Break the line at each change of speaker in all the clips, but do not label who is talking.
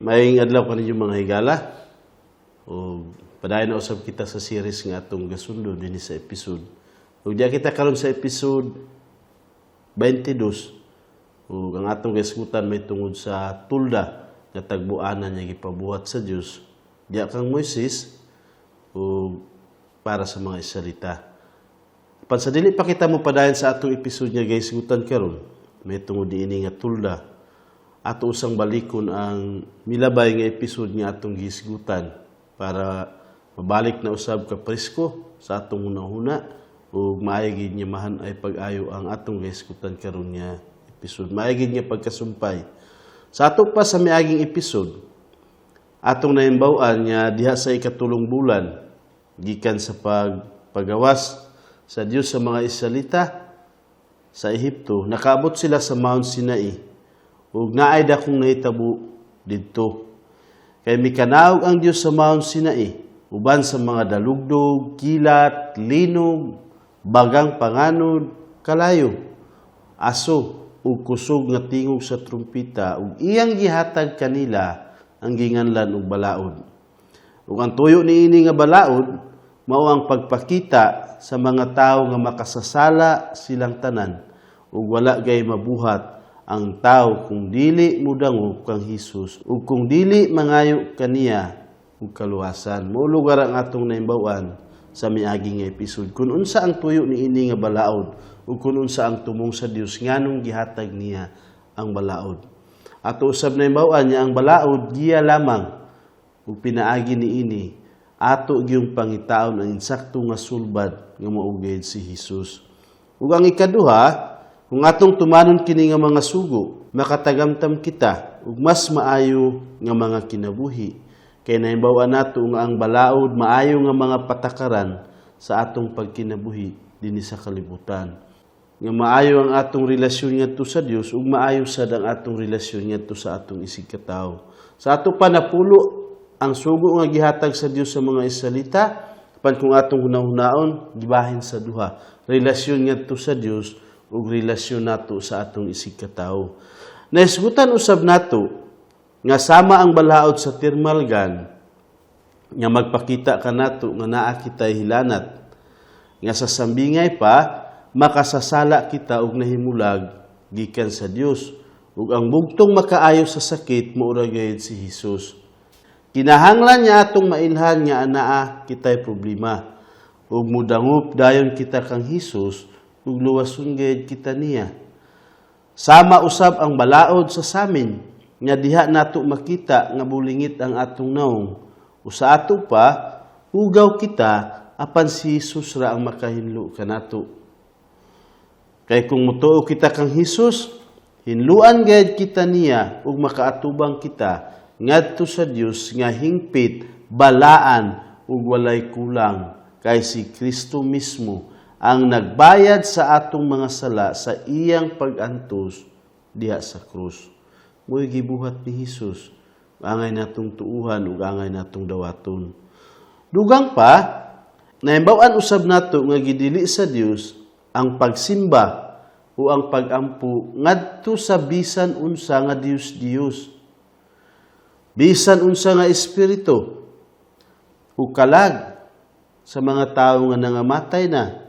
Maayong adlaw kaninyo, mga higala. O padayon na usab kita sa series nga atong gasundo dinhi sa episode. Ug diya kita karon sa episode 22. Ug ang atong gisgutan may tungod sa tulda nga tagbuanan nga gipabuhat sa Dios diya kang Moises ug para sa mga Israelita. Apan sa dili pa kita mo padayon sa atong episode nga gisgutan karon, may tungod niini nga tulda, ato usang balikon ang milabay nga episode nga atong gisgutan para mabalik na usab ka presko sa atong hunahuna ug maayo gid nga mahan-ay pag-ayo ang atong gisgutan karon nga episode. Maayo gid nga pagkasumpay. Sa ato pa sa miaging episode, atong nahimbaw-an nga diha sa ikatulong bulan gikan sa pagpagawas sa Dios sa mga Israelita sa Ehipto, nakaabot sila sa Mount Sinai ug naay dakong nahitabo didto. Kay mikanaog ang Dios sa Mount Sinai uban sa mga dalugdog, kilat, linog, bagang panganod, kalayo, aso ug kusog nga tingog sa trumpita, ug iyang gihatag kanila ang ginganlan og balaod. Ug ang tuyo niini nga balaod mao ang pagpakita sa mga tawo nga makasasala silang tanan ug wala gay mabuhat ang tao kung dili mudangop kang Hesus ug kung dili mangayo kaniya og kaluwasan. Mao lugar ang atong naimbaw-an sa miagi nga episode kung unsa ang tuyo niini nga balaod ug kung unsa ang tumong sa Dios nganong gihatag niya ang balaod. Ato usab naimbaw-an niya ang balaod giya lamang ug pinaagi niini ato gyung pangitaon ang insakto nga sulbad nga mao gayud si Hesus. Ug ang ikaduha, kung atong tumanon kini nga mga sugo, makatagamtam kita ug mas maayo nga mga kinabuhi. Kay nahibaw-an nato nga ang balaod maayo nga mga patakaran sa atong pagkinabuhi dinhi sa kalibutan. Nga maayo ang atong relasyon ngadto sa Dios ug maayo sad ang atong relasyon ngadto sa atong isigkatawo. Sa ato pa napulo ang sugo nga gihatag sa Dios sa mga Israelita, pan kung atong hunahunaon, gibahin sa duha: relasyon ngadto sa Dios ug relasyon nato sa atong isigkatawo. Nahisgutan usab nato nga sama ang balaod sa thermal gun nga magpakita kanato nga naa kitay hilanat, nga sa sambingay pa makasasala kita og nahimulag gikan sa Dios, ug ang bugtong makaayo sa sakit mao ra gayud si Hesus. Kinahanglan niya atong mailhan nga anaa kitay problema ug mudangop dayon kita kang Hesus ug luwason gayud kita niya. Sama usab ang balaod sa samin nga diha nato makita nga bulingit ang atong naong. O sa ato pa, hugaw kita, apan si Hesus ra ang makahinlo kanato. Kay kung mutuo kita kang Hesus, hinluan gayud kita niya ug makaatubang kita ngadto sa Dios nga hingpit, balaan ug walay kulang, kay si Kristo mismo ang nagbayad sa atong mga sala sa iyang pag-antos diha sa krus. Mo'y gibuhat ni Hesus. Angay natong tuuhan ug angay natong dawaton. Dugang pa, naimbaw-an usab nato nga gidili sa Dios ang pagsimba o ang pagampo ngadto sa bisan unsa nga Dios Dios, bisan unsa nga espiritu o kalag sa mga tawo nga nangamatay na,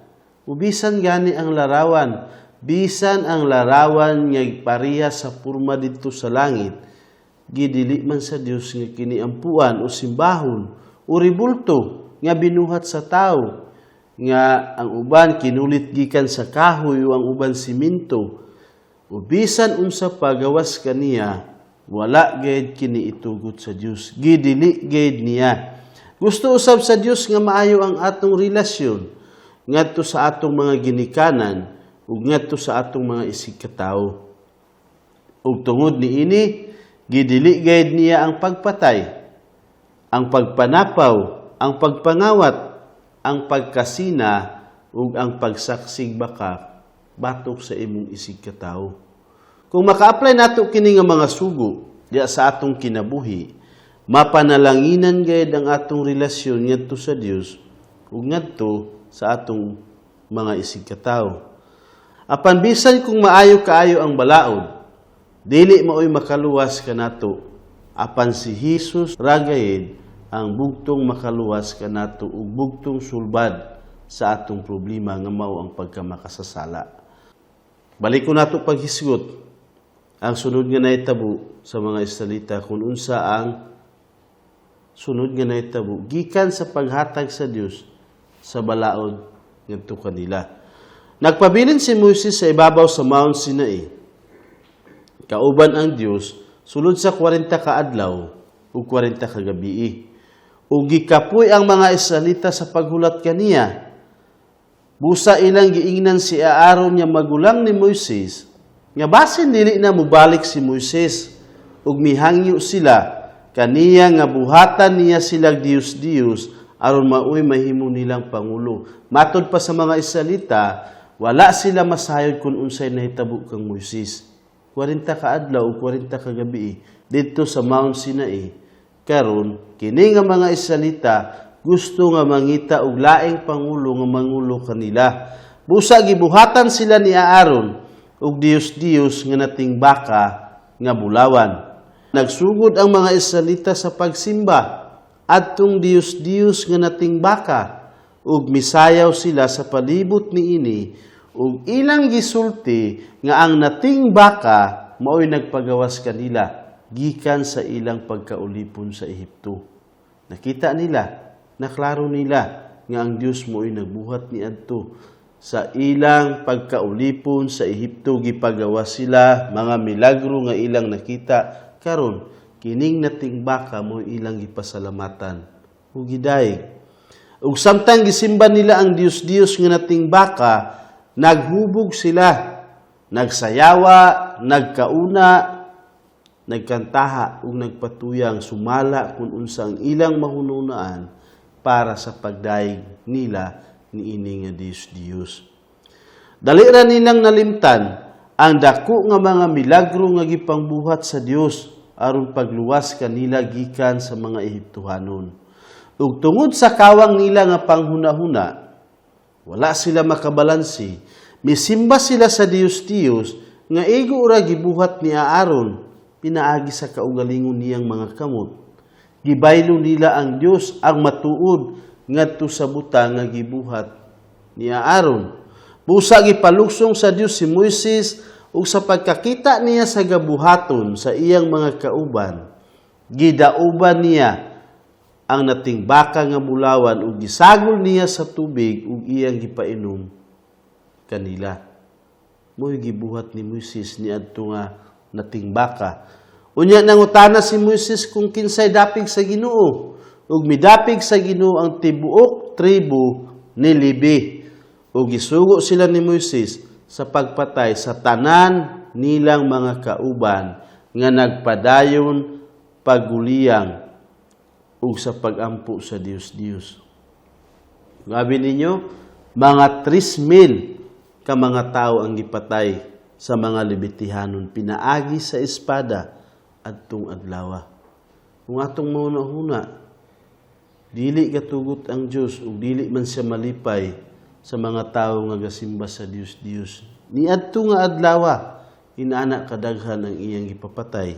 o bisan gani ang larawan, bisan ang larawan nga pareha sa porma didto sa langit. Gidili man sa Dios nga kini ampuan o simbahon, o rebulto nga binuhat sa tawo, nga ang uban kinulit gikan sa kahoy o ang uban simento o bisan unsa pa gawas kaniya. Wala gayud kini itugot sa Dios, gidili gayud niya. Gusto usab sa Dios nga maayo ang atong relasyon ngadto sa atong mga ginikanan ug ngadto sa atong mga isigkatawo. Ug tungod niini, gidili gayud niya ang pagpatay, ang pagpanapaw, ang pagpangawat, ang pagkasina ug ang pagsaksig baka batok sa imong isigkatawo. Kung maka-apply nato kini nga mga sugo diya sa atong kinabuhi, mapanalanginan gayud ang atong relasyon ngadto sa Dios ug ngadto sa atong mga isigkatawo. Apan bisan kung maayo kaayo ang balaod, dili maoy makaluwas kanato. Apan si Jesus ra gayud ang bugtong makaluwas kanato ug bugtong sulbad sa atong problema nga mao ang pagkamakasasala. Balik ko nato paghisgot ang sunod nga nahitabo sa mga Israelita, kung unsa ang sunod nga nahitabo gikan sa paghatag sa Dios sa balaod ngadto kanila. Nagpabilin si Moises sa ibabaw sa Mount Sinai kauban ang Dios sulod sa 40 ka adlaw ug 40 ka gabii. Ug gikapoy ang mga Israelita sa paghulat kaniya. Busa ilang giingnan si Aaron nga magulang ni Moises nga basin dili na mobalik si Moises, ug mihangyo sila kaniya nga buhatan niya sila Dios-Dios aron maoy mahimo nilang pangulo. Matod pa sa mga Israelita, wala sila masayod kung unsay nahitabo kang Moises. 40 ka adlaw ug 40 ka gabi didto sa Mount Sinai. Karon kini nga mga Israelita gusto nga mangita og laing pangulo nga mangulo kanila. Busa gibuhatan sila ni Aaron og Dios-Dios nga nating baka nga bulawan. Nagsugod ang mga Israelita sa pagsimba adtong Dios-Dios nga nating baka ug misayaw sila sa palibot niini ug ilang gisulti nga ang nating baka maoy nagpagawas kanila gikan sa ilang pagkaulipon sa Ehipto. Nakita nila, naklaro nila nga ang Dios mo'y nagbuhat niadto sa ilang pagkaulipon sa Ehipto, gipagawas sila, mga milagro nga ilang nakita. Karon kining nating baka mo ilang gipasalamatan ug gidayeg. Ug samtang gisimba nila ang Dios-Dios nga nating baka, naghubog sila, nagsayawa, nagkauna, nagkantaha ug nagpatuyang sumala kung unsa ang ilang mahununaan para sa pagdayeg nila niini nga Dios-Dios. Dali ra nilang nalimtan ang dako nga mga milagro nga gipangbuhat sa Dios aron pagluwas kanila gikan sa mga Ehiptohanon. Ug tungod sa kawang nila nga panghunahuna, wala sila makabalansi. Misimba sila sa Dios-Dios nga igo ra gibuhat ni Aaron pinaagi sa kaugalingon niyang mga kamot. Gibaylo nila ang Dios ang matuod ngadto sa butang nga gibuhat ni Aaron. Busa gipaluksong sa Dios si Moises, ug sa pagkakita niya sa gabuhaton sa iyang mga kauban, gidauban niya ang nating baka nga bulawan ug gisagol niya sa tubig ug iyang gipainom kanila. Mo'y gibuhat ni Moises niadto nga nating baka. Unya nangutana si Moises kung kinsay dapig sa Ginoo, ug midapig sa Ginoo ang tibuok tribo ni Levi. Ug gisugo sila ni Moises sa pagpatay sa tanan nilang mga kauban nga nagpadayon pagguliyang ug sa pagampo sa Dios-Dios. Gabi ninyo, mga 3,000 ka mga tao ang gipatay sa mga Lebitihanon pinaagi sa espada adtong adlawa. Kung atong mahuna-huna, dili gatugot ang Dios ug dili man siya malipay sa mga tao nga gasimba sa Dios-Dios. Niadto nga adlawa, inana kadaghan ang iyang gipapatay.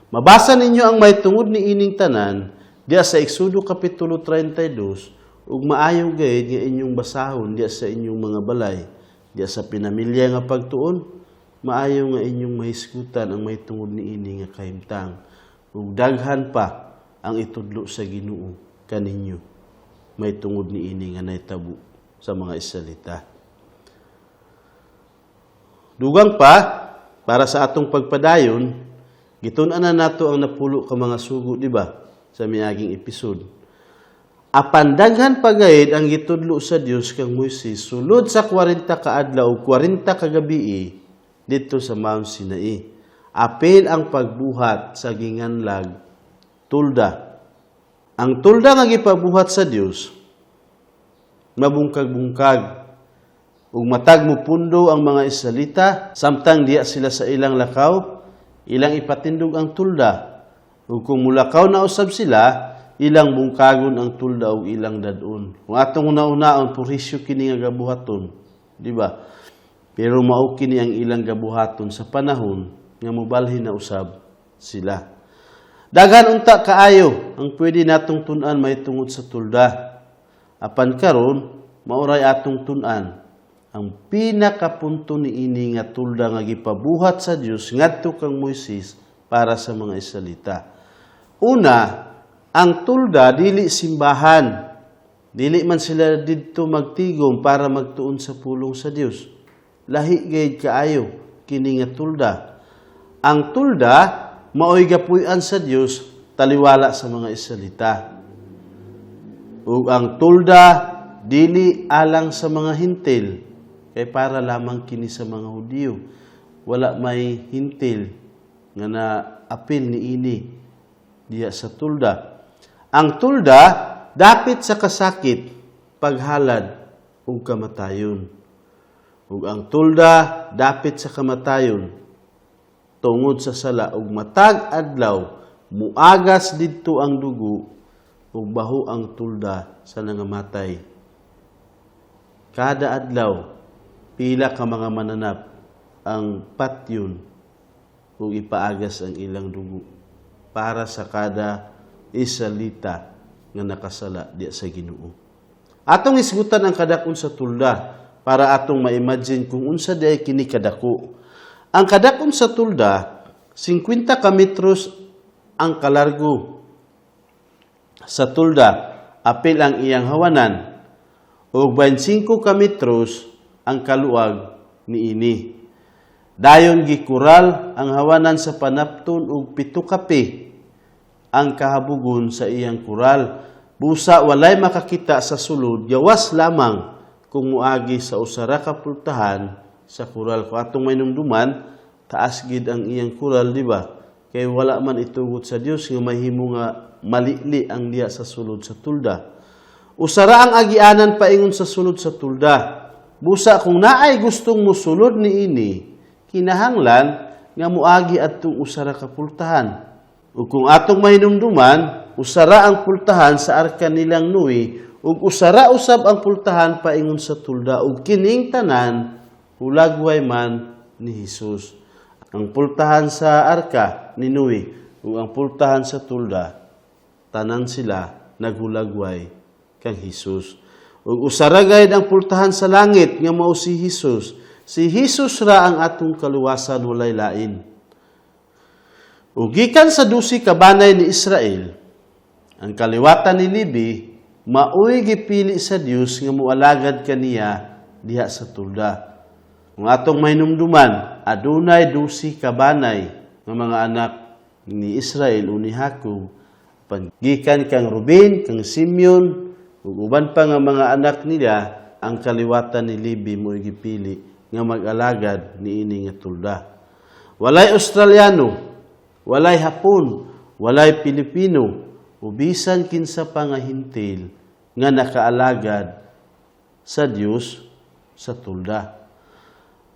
Mabasa ninyo ang may tungod ni ining tanan diya sa Exodo Kapitulo 32, ug maayo gayud nga inyong basahon diya sa inyong mga balay, diya sa pinamilya nga pagtuon, maayo nga inyong mahisgutan ang may tungod ni ini nga kahimtang. Ug daghan pa ang itudlo sa Ginoo kaninyo may tungod ni ini nga nahitabo sa mga Israelita. Dugang pa, para sa atong pagpadayon, gitun-an na nato ang 10 ka mga sugo, di ba? Sa miaging episode. Apan daghan pa gayud ang gitudlo sa Dios kang Moises sulod sa 40 ka adlaw ug 40 ka gabii didto sa Mount Sinai. Apil ang pagbuhat sa ginganlag tulda. Ang tulda nga gipabuhat sa Dios mabungkag-bungkag ug matag mupundo ang mga Israelita samtang diya sila sa ilang lakaw, ilang ipatindog ang tulda. Ug kung mulakaw na usab sila, ilang bungkagon ang tulda ug ilang dad-on. Kung atong una-unaon, purisyo kini nga gabuhaton, di ba? Pero mao kini ang ilang gabuhaton sa panahon nga mobalhin na usab sila. Daghan unta kaayo ang pwede natong tun-an mahitungod sa tulda. Apan karon, mao ray atong tun-an ang pinakapunto niini nga tulda nga gipabuhat sa Dios ngadto kang Moises para sa mga Israelita. Una, ang tulda dili simbahan. Dili man sila didto magtigom para magtuon sa pulong sa Dios. Lahi gayud kaayo kini nga tulda. Ang tulda maoy gapuy-an sa Dios taliwala sa mga Israelita. Ug ang tulda dili alang sa mga Hentil, kay para lamang kini sa mga Hudiyo. Wala may Hentil nga na apil niini diya sa tulda. Ang tulda dapit sa kasakit, paghalad ug kamatayon. Ug ang tulda dapit sa kamatayon tungod sa sala, ug matag adlaw muagas didto ang dugo ug baho ang tulda sa nangamatay. Kada adlaw, pila ka mga mananap ang patyon ug ipaagas ang ilang dugo para sa kada Israelita nga nakasala diya sa Ginoo. Atong isgutan ang kadakon sa tulda para atong ma-imagine kung unsa diay kini kadako. Ang kadakon sa tulda, 50 ka metros ang kalargo sa tulda, apil ang iyang hawanan, ug 25 ka metros ang kaluag niini. Dayon gikural ang hawanan sa panapton og 7 ka pi ang kahabugon sa iyang kural. Busa walay makakita sa sulod gawas lamang kung muagi sa usara ka pultahan sa kural. Kung atong mainumduman, taas gid ang iyang kural, di ba? Kay wala man itugot sa Dios nga mahimo nga malili ang diya sa sulod sa tulda. Usara ang agianan paingon sa sulod sa tulda. Busa kung naay gustong musulod niini, kinahanglan nga muagi adtong usara ka pultahan. Ug kung atong mahinumduman, usara ang pultahan sa arka nilang Noe ug usara usab ang pultahan paingon sa tulda, ug kining tanan hulagway man ni Hesus. Ang pultahan sa arka ni Noe ug ang pultahan sa tulda, tanan sila naghulagway kang Hesus. Ug usara gayud ang pultahan sa langit nga mao si Hesus. Si Hesus ra ang atong kaluwasan, walay lain. Ug gikan sa 12 ka banay ni Israel, ang kaliwatan ni Levi maoy gipili sa Dios nga moalagad kaniya diha sa tulda. Kung atong mahinumduman, adunay 12 ka banay nga mga anak ni Israel o ni Jacob. Gikan kang Ruben, kang Simeon, ug uban pa nga mga anak nila, ang kaliwatan ni Levi mo'y gipili nga mag-alagad niini nga tulda. Walay Australiano, walay Hapon, walay Pilipino, o bisan kinsa pa nga Hentil nga nakaalagad sa Dios sa tulda.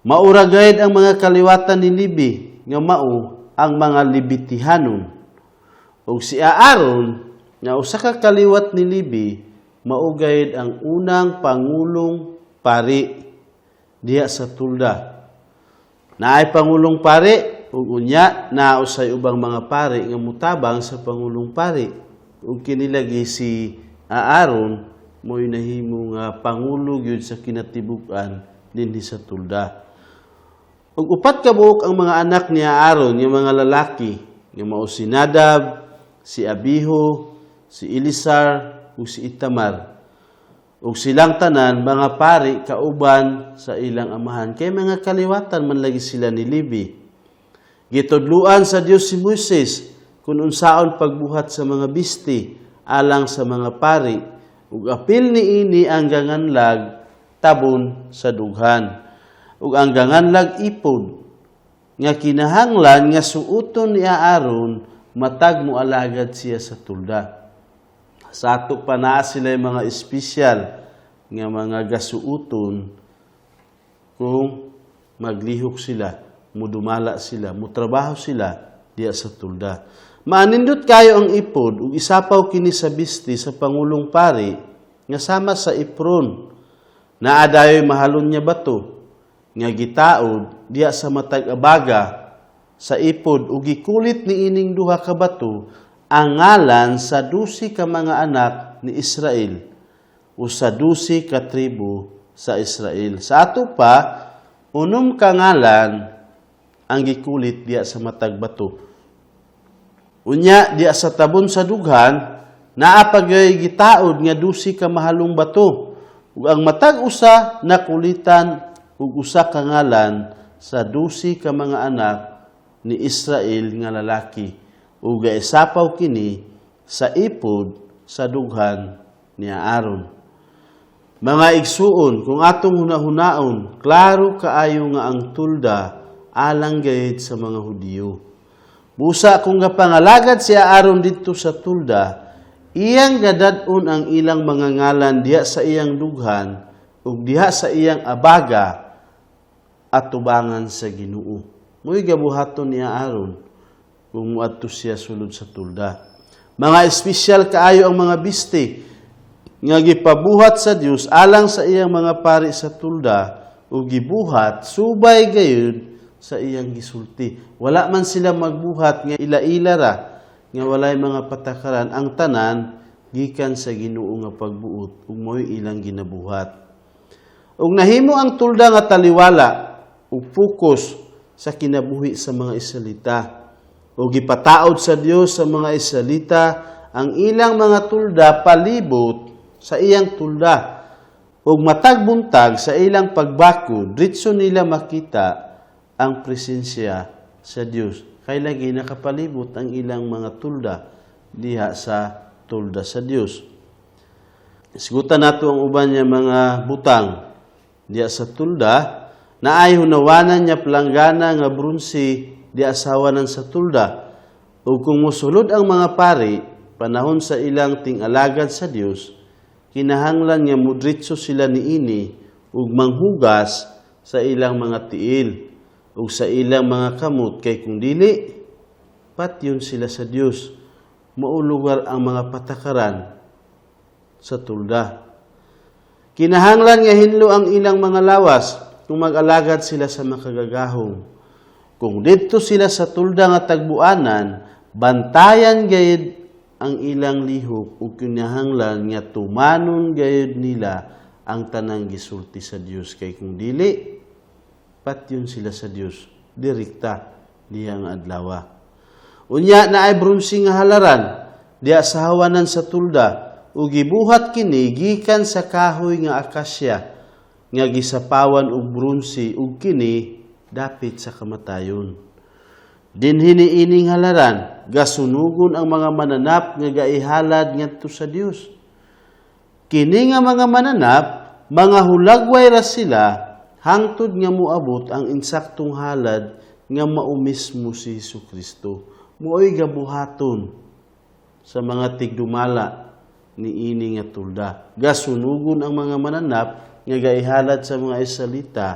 Maura gayud ang mga kaliwatan ni Levi nga mao ang mga Lebitihanon. Ug si Aaron nga usa ka kaliwat ni Levi, mao gayud ang unang pangulong pari diha sa tulda. Naay pangulong pari ug unya naa usay ubang mga pari nga mutabang sa pangulong pari. Ug kini lagi si Aaron mo'y nahimo nga pangulo gyud sa kinatibuk-an dinhi sa tulda. Ug 4 ka buok ang mga anak ni Aaron nga mga lalaki, nga mao si Nadab, si Abihu, si Eleazar ug si Itamar. Ug silang tanan mga pari kauban sa ilang amahan, kay mga kaliwatan man lagi sila ni Levi. Gitudluan sa Dios si Moises kung unsaon pagbuhat sa mga bisti alang sa mga pari, ug apil niini ang ganganlag tabon sa dughan ug ang ganganlag ipod nga kinahanglan nga suoton ni Aaron matag moalagad siya sa tulda. Sa ato pa, naa sila mga espesyal nga mga gasuoton kung maglihok sila, mudumala sila, mutrabaho sila diya sa tulda. Maanindot kayo ang ipod ug isapaw kini sa bisti sa pangulong pari nga sama sa ipron. Naa dayoy mahalon nga bato nga gitaod diya sa matag abaga Sa ipod ug gikulit niining duha ka bato ang ngalan sa 12 ka mga anak ni Israel o sa 12 ka tribo sa Israel. Sa ato pa, 6 ka ngalan ang gikulit diya sa matag bato. Unya diya sa tabon sa dughan, naa pa gyud gitaod nga 12 ka mahalong bato. Ug ang matag usa nakulitan og usa ka ngalan sa 12 ka mga anak ni Israel nga lalaki. Ug gaisapaw kini sa ipod sa dughan ni Aaron. Mga igsuon, kung atong hunahunaon, klaro kaayo nga ang tulda alang gayud sa mga Hudiyo. Busa kung gapangalagad si Aaron didto sa tulda, iyang gadad-on ang ilang mga ngalan diha sa iyang dughan ug diha sa iyang abaga atubangan sa Ginoo. Mo'y gabuhaton ni Aaron kung muadto siya sulod sa tulda. Mga espesyal kaayo ang mga biste nga gipabuhat sa Dios alang sa iyang mga pari sa tulda ug gibuhat subay gayud sa iyang gisulti. Wala man sila magbuhat nga ila-ila ra nga walay mga patakaran, ang tanan gikan sa Ginoo nga pagbuot ug mo'y ilang ginabuhat. Ug nahimo ang tulda nga taliwala ug focus sa kinabuhi sa mga Israelita. Ug gipataod sa Dios sa mga Israelita ang ilang mga tulda palibot sa iyang tulda. Ug matag buntag sa ilang pagbakod, diretso nila makita ang presensya sa Dios. Kay lagi nakapalibot ang ilang mga tulda diha sa tulda sa Dios. Isgutan nato ang uban niya mga butang diha sa tulda. Naay hunawanan niya planggana nga bronse diha sa hawanan sa tulda. Ug kung mosulod ang mga pari panahon sa ilang ting-alagad sa Dios, kinahanglan nga mudritso sila niini ug manghugas sa ilang mga tiil ug sa ilang mga kamot, kay kung dili, patyon sila sa Dios. Mao lugar ang mga patakaran sa tulda. Kinahanglan nga hinlo ang ilang mga lawas kung mag-alagad sila sa Makagagahom. Kung didto sila sa tulda nga tagbuanan, bantayan gayud ang ilang lihok ug kinahanglan nga tumanon gayud nila ang tanang gisulti sa Dios, kay kung dili, patyon sila sa Dios direkta diha nga adlawa. Unya naay bronse nga halaran diha sa hawanan sa tulda ug gibuhat kini gikan sa kahoy nga akasya nga gisapawan og bronse, ug kini dapit sa kamatayon. Dinhi niining halaran gasunugon ang mga mananap nga gaihalad ngadto sa Dios. Kini nga mga mananap, mga hulagway ra sila hangtod nga moabot ang insaktong halad nga mao mismo si Hesus Kristo. Mo'y gabuhaton sa mga tigdumala niini nga tulda. Gasunugon ang mga mananap nga gaihalad sa mga Israelita,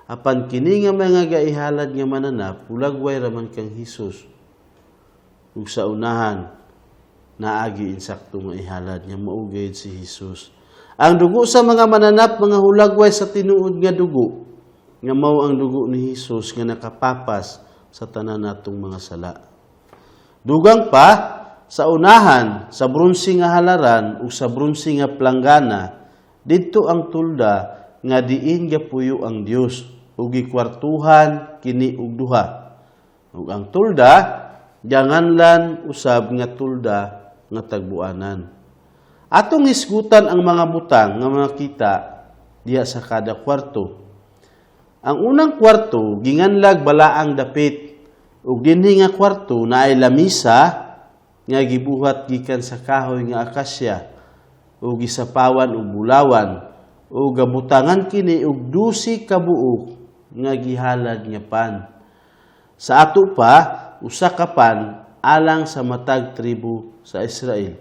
apan kini nga mga gaihalad nga mananap, hulagway ra man kang Hesus. Ug sa unahan naagi insakto nga ihalad nga mao gayud si Hesus. Ang dugo sa mga mananap mga hulagway sa tinuod nga dugo, nga mao ang dugo ni Hesus nga nakapapas sa tanan natong mga sala. Dugang pa, sa unahan sa bronse nga halaran ug sa bronse nga planggana, didto ang tulda nga diin gapuyo ang Dios ug gikwartuhan kini og duha. Ug ang tulda ganganlan usab nga tulda nga tagbuanan. Atong hisgutan ang mga butang nga makita diha sa kada kwarto. Ang unang kwarto ginganlag balaang dapit, ug dinhi nga kwarto naay lamisa nga gibuhat gikan sa kahoy nga akasya ug gisapawan og bulawan, ug gabutangan kini og 12 ka buok nga gihalad nga pan. Sa ato pa, usa ka pan alang sa matag tribo sa Israel.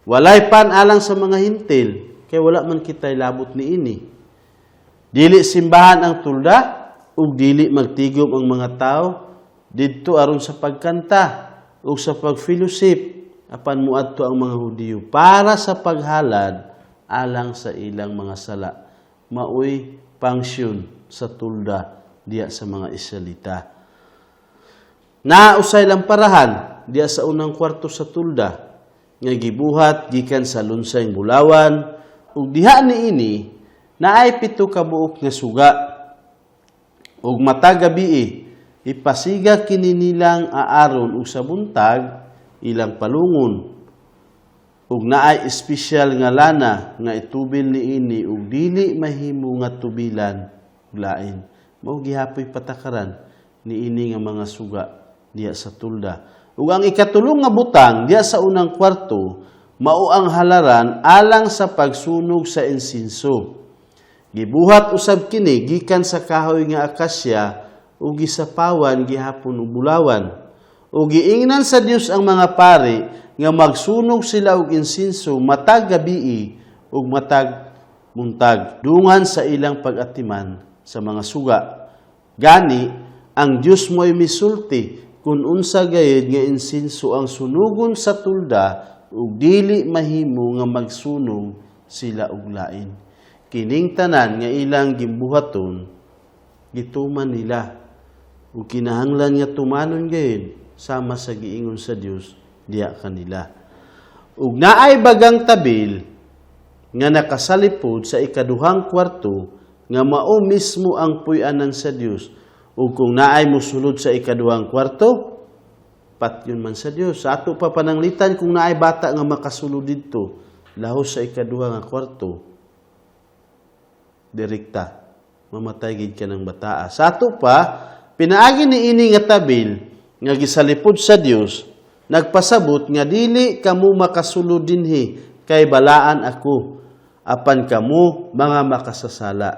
Walay pan alang sa mga Hentil, kay wala man kitay labot niini. Dili simbahan ang tulda ug dili magtigom ang mga tao didto aron sa pagkanta ug sa pag-fellowship, apan moadto ang mga Hudiyo para sa paghalad alang sa ilang mga sala. Maoy pangsyon sa tulda diya sa mga Israelita. Naa usay lamparahan diya sa unang kwarto sa tulda nga gibuhat gikan sa lunsay bulawan, ug diha niini naay 7 ka buok nga suga. Ug matag gabii ipasiga kini nilang Aaron, ug sa buntag ilang palungon. Ug naay espesyal nga lana nga itubil niini ug dili mahimo nga tubilan og lain. Mao gihapoy patakaran niini nga mga suga diya sa tulda. Ug ang ikatulong nga butang diya sa unang kwarto mao ang halaran alang sa pagsunog sa insinso. Gibuhat usab kini gikan sa kahoy nga akasya ug gisapawan gihapon og bulawan. Ug giingnan sa Dios ang mga pari nga magsunog sila og insinso matag gabii ug matag buntag dungan sa ilang pag-atiman sa mga suga. Gani ang Dios mo'y misulti kung unsa gayud nga insinso ang sunugon sa tulda, ug dili mahimo nga magsunog sila og lain. Kining tanan nga ilang gimbuhaton, gituman nila ug kinahanglan nga tumanon gayud sama sa giingon sa Dios diya kanila. Ug naay bagang tabil nga nakasalipod sa ikaduhang kwarto nga mao mismo ang puy-anan sa Dios. Ug kung naay mosulod sa ikaduhang kwarto, patyon man sa Dios. Sa ato pa pananglitan, kung naay bata nga makasulod didto, lahos sa ikaduha nga kwarto, direkta mamatay gid ka ng bataa. Sa ato pa, pinaagi ni ini nga tabil nga gisalipod sa Dios, nagpasabot nga dili kamo makasulod dinhi kay balaan ako, apan kamo mga makasasala.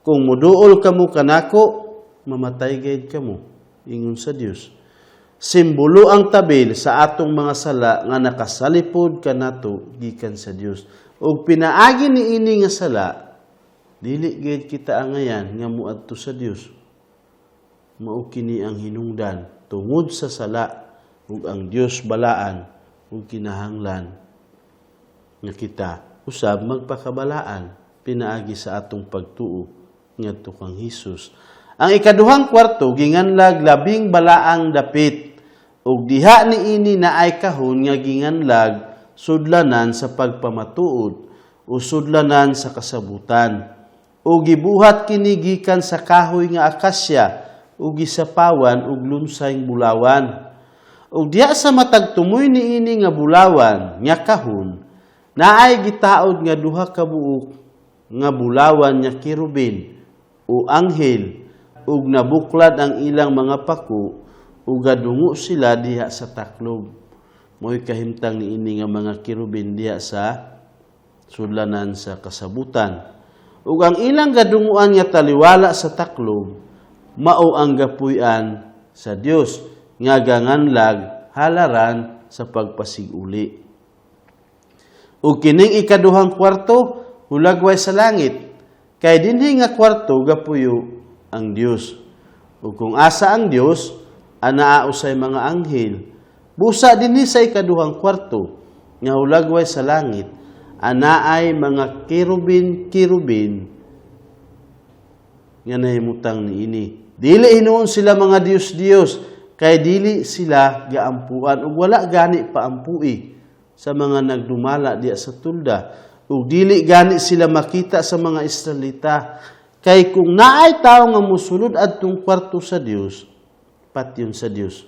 Kung muduol kamo kanako, mamatay gayud kamo, ingon sa Dios. Simbolo ang tabil sa atong mga sala nga nakasalipod kanato gikan sa Dios. Ug pinaagi ni ini nga sala, dili gayud kita angayan nga moadto sa Dios. Mao kini ang hinungdan tungod sa sala, ug ang Dios balaan ug kinahanglan nga kita usab magpakabalaan pinaagi sa atong pagtuo ngadto kang Hesus. Ang ikaduhang kwarto ginganlag Labing Balaang Dapit, ug diha niini naay kahon nga ginganlag Sudlanan sa Pagpamatuod o Sudlanan sa Kasabutan. Ug gibuhat kini gikan sa kahoy nga akasya ug gisapawan og lunsay bulawan. Ug diha sa matag tumoy niini nga bulawan nga kahon, naay gitaod nga duha ka buok nga bulawan nga kerubin o anghel, ug nabuklad ang ilang mga pako ug gadungo sila diha sa taklob. Mo'y kahimtang niini nga mga kerubin diha sa Sudlanan sa Kasabutan. Ug ang ilang gadunguan nga taliwala sa taklob mao ang gapuy-an sa Dios nga ganganlag Halaran sa Pagpasiguli. Ug kining ikaduhang kwarto hulagway sa langit, kay dinhi nga kwarto gapuyo ang Dios. Ug kung asa ang Dios, anaa usay mga anghel. Busa dinhi sa ikaduhang kwarto nga hulagway sa langit, anaay mga kerubin-kerubin nga nahimutang niini. Dili hinuon sila mga Dios-Dios, kay dili sila gaampuan ug wala gani paampui sa mga nagdumala diya sa tulda, ug dili gani sila makita sa mga Israelita, kay kung naay tawo nga mosulod adtong kwarto sa Dios, patyon sa Dios.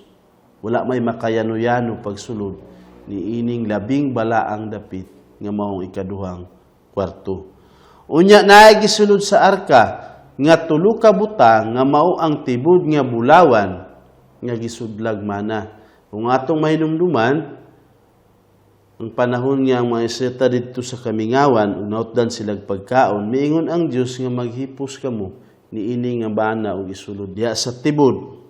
Wala may makayano-yano pagsulod ni ining Labing Balaang Dapit nga maong ikaduhang kwarto. Unya naay gisulod sa arka nga tulo ka butang nga mao ang tibod nga bulawan nga gisudlag mana. Kung atong mahinumduman, ang panahon nga ang mga Israelita didto sa kamingawan ug nautdan silag pagkaon, miingon ang Dios nga maghipos kamo niini nga bana ug isulod diha sa tibod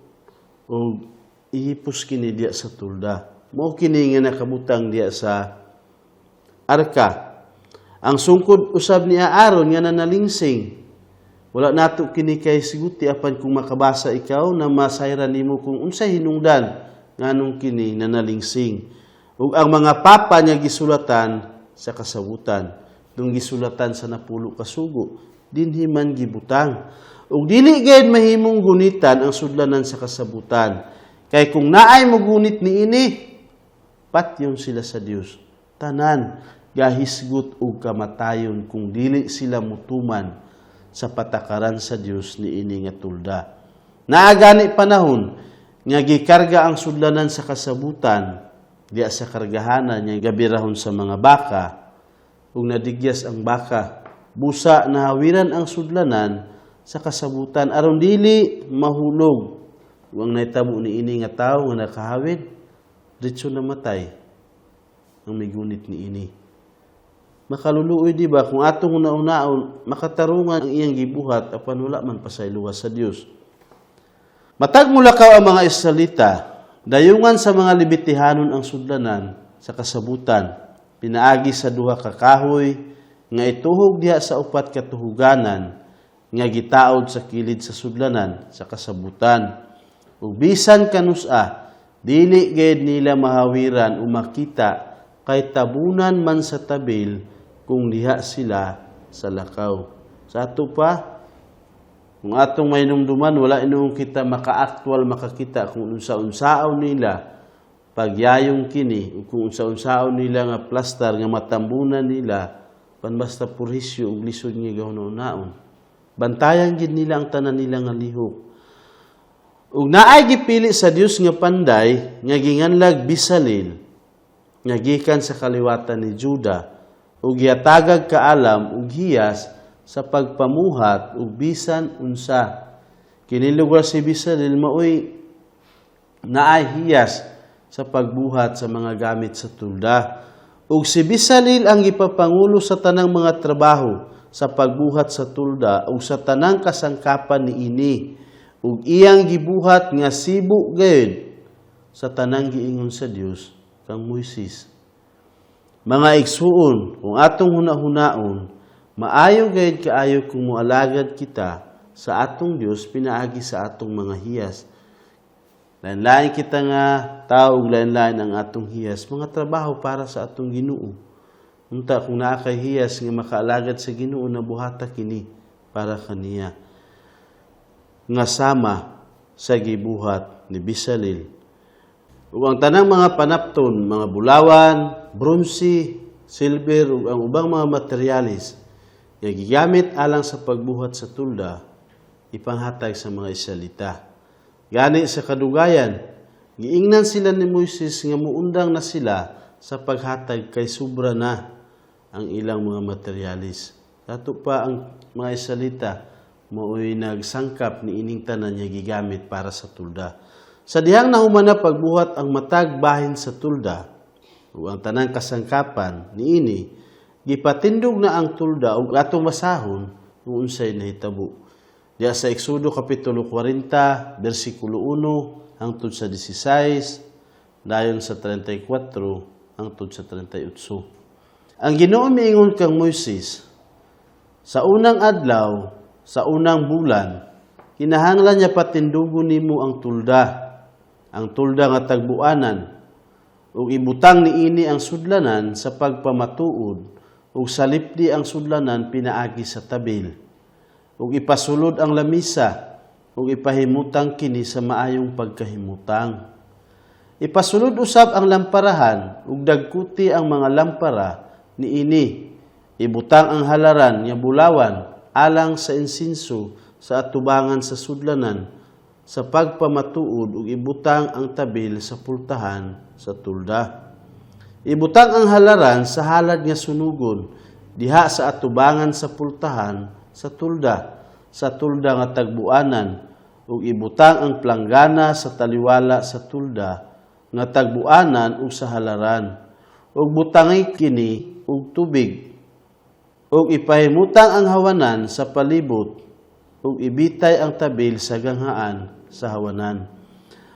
ug ihipos kini diha sa tulda. Mao kini nga nakabutang diha sa arka. Ang sungkod usab ni Aaron nga nanalingsing. Wala nato kini kay siguti, apan kung makabasa ikaw na masayran nimo kung unsay hinungdan nganong kini nanalingsing. Ug ang mga papa niya gisulatan sa kasabutan, dung gisulatan sa 10 ka sugo, dinhi man gibutang. Ug dili gayud mahimong gunitan ang Sudlanan sa Kasabutan. Kay kung naay mugunit niini, patyon sila sa Dios. Tanan gahisgot og kamatayon kung dili sila mutuman sa patakaran sa Dios niini nga tulda. Naa gani panahon nga gikarga ang sudlanan sa kasabutan diya sa kargahanan nga gabirahon sa mga baka, ug nadigyas ang baka. Busa nahawiran ang sudlanan sa kasabutan aron dili mahulog. Ug ang nahitabo niini nga tawo nga nakahawid, diretso namatay ang migunit niini. Makaluluoy, di ba, kung atong una-unaon, makatarungan ang iyang gibuhat apan wala man pasayloa sa Dios. Matag mulakaw ang mga Israelita, dayungan sa mga Lebitihanon ang sudlanan sa kasabutan, pinaagi sa duha ka kahoy nga ituhog diha sa upat ka tuhuganan nga gitaod sa kilid sa sudlanan sa kasabutan. Ug bisan kanus-a, dili gayud nila mahawiran o makita kay tabunan man sa tabil kung diha sila sa lakaw. Sa ato pa, kung atong mainumduman, wala inuong kita maka-actual makakita kung unsa-unsaon nila pagyayong kini o kung unsa-unsaon nila nga plastar nga matambunan nila, pan basta purhisyo ug lisod nga gahuna-unaon. Bantayan gid nila ang tanan nila nga lihok. Ug naay gipili sa Dios nga panday nga ginganlag Bisalil nga gikan sa kaliwatan ni Juda ug gihatagag kaalam ug hiyas sa pagpamuhat ug bisan unsa. Kini lugar si Bisalil maoy naay hiyas sa pagbuhat sa mga gamit sa tulda. Ug si Bisalil ang gipapangulo sa tanang mga trabaho sa pagbuhat sa tulda ug sa tanang kasangkapan niini. Ug iyang gibuhat nga sibo gayud sa tanang giingon sa Dios kang Moises. Mga igsuon, kung atong huna-hunaon, maayo gayud kaayo kung moalagad kita sa atong Dios pinaagi sa atong mga hiyas. Lain-lain kita nga tao ug lain-lain ang atong hiyas, mga trabaho para sa atong Ginoo. Unta kung naa kay hiyas nga makaalagad sa Ginoo, nabuhata kini para kaniya. Nga sama sa gibuhat ni Bisalil. Ug ang tanang mga panapton, mga bulawan, bronze, silver ug ang ubang mga materyales nga gigamit alang sa pagbuhat sa tulda, ipanghatag sa mga Israelita. Gani sa kadugayan, giingnan sila ni Moises nga muundang na sila sa paghatag kay sobra na ang ilang mga materyales. Dato pa ang mga Israelita mao'y nagsangkap ni ining tanan nga gigamit para sa tulda. Sa dihang nahuman na pagbuhat ang matag bahin sa tulda ug ang tanang kasangkapan niini, gipatindog na ang tulda ug atong basahon kung unsay nahitabo. Diya sa Exodo kapitulo 40, bersikulo 1 hangtod sa 16, dayon sa 34 hangtod sa 38. Ang Ginoo miingon kang Moises, "Sa unang adlaw, sa unang bulan, kinahanglan niya patindugon nimo ang tulda nga tagbuanan, ug ibutang niini ang sudlanan sa pagpamatuod, ug salipdi ang sudlanan pinaagi sa tabil. Ug ipasulod ang lamisa, ug ipahimutang kini sa maayong pagkahimutang. Ipasulod usab ang lamparahan, ug dagkuti ang mga lampara niini. Ibutang ang halaran nga bulawan alang sa insinso sa atubangan sa sudlanan sa pagpamatuod, ug ibutang ang tabil sa pultahan sa tulda. Ibutang ang halaran sa halad nga sunugon diha sa atubangan sa pultahan sa tulda nga tagbuanan, ug ibutang ang planggana sa taliwala sa tulda nga tagbuanan ug sa halaran, ug butangi kini og tubig. Ug ipahimutang ang hawanan sa palibot, ug ibitay ang tabil sa ganghaan sa hawanan.